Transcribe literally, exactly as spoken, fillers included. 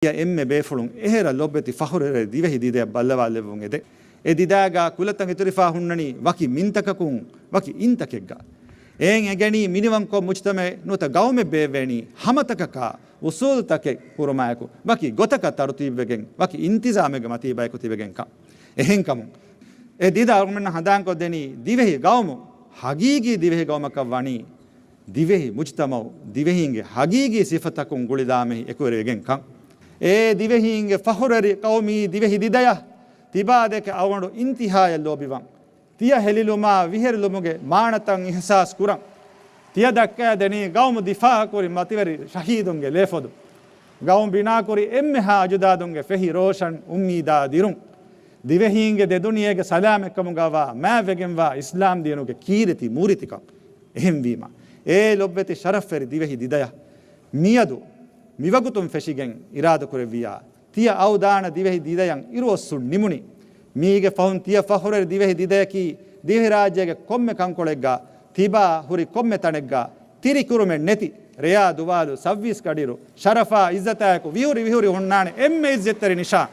އެންމެ ބޭފުޅުން އެހެރަ ލޮބުވެތި ފަޚުރުވެރި ދިވެހި ދިދަޔަށް ބައްލަވާލެއްވުން އެދެ. އެ ދިދާގާ ކުލަތައް އިތުރިފާ ހުންނަނީ ވަކި މިންތަކަކުން ވަކި އިންތަކެއްގަ. އެއިން އެނގެނީ މިނިވަންކޮށް މުޖްތަމައެއް ނުވަތަ ގައުމެއް ބޭއްވޭނީ ހަމަތަކަކާ އުސޫލުތަކެއް ކުރުމާއެކު ވަކި ގޮތަކަށް ތަރުތީބުވެގެން ވަކި އިންތިޒާމެއްގެ މަތީ ބަޔަކު ތިބެގެންކަން. އެހެންކަމުން އެ ދިދަ އަޅުގަނޑުމެންނަށް ހަނދާންކޮށްދެނީ ދިވެހި ގައުމު ހަގީގީ ދިވެހި ގައުމަކަށް ވަނީ ދިވެހި މުޖްތަމައު ދިވެހީންގެ ހަގީގީ ސިފަތަކުން ގުޅިލާމެހި އެކުވެރިވެގެންކަން. އޭ ދިވެހީންގެ ފަޚުރުވެރި ޤައުމީ ދިވެހި ދިދަޔަށް ތިބާދެކެ އަޅުގަނޑު އިންތިހާޔަށް ލޯބިވަން. ތިޔަ ހެލިލުމާ ވިހެރިލުމުގެ މާނަތައް އިޙްސާސް ކުރަން. ތިޔަ ދައްކައިދެނީ ގައުމު ދިފާޢުކުރި މަތިވެރި ޝަހީދުންގެ ލޭފޮދު. ގައުމު ބިނާކުރި އެންމެހާ އަޖުދާދުންގެ ފެހި ރޯޝަން އުއްމީދާ ދިރުން. ދިވެހީންގެ ދެދުނިޔޭގެ ސަލާމަތްކަމުގަވާ މާތްވެގެންވާ އިސްލާމް ދީނުގެ ކީރިތި މޫރިތިކަން. އެހެންވީމަ، އޭ ލޮބުވެތި ޝަރަފްވެރި ދިވެހި ދިދަޔަށް މިއަދު މިވަގުތުން ފެށިގެން އިރާދަކުރެއްވިޔާ، ތިޔަ އައުދާނަ ދިވެހި ދިދަޔަށް އިރުއޮއްސުން ނިމުނީ. މީގެ ފަހުން ތިޔަ ފަޚުރުވެރި ދިވެހި ދިދަޔަކީ ދިވެހިރާއްޖޭގެ ކޮންމެ ކަންކޮޅެއްގަ ތިބާ ހުރި ކޮންމެ ތަނެއްގަ ތިރިކުރުމެއް ނެތި، ރެޔާ ދުވާލު ސައްވީސް ގަޑިއިރު، ޝަރަފާ އިއްޒަތާއެކު ވިހުރި ވިހުރި ހުންނާނެ އެންމެ އިއްޒަތްތެރި ނިޝާން.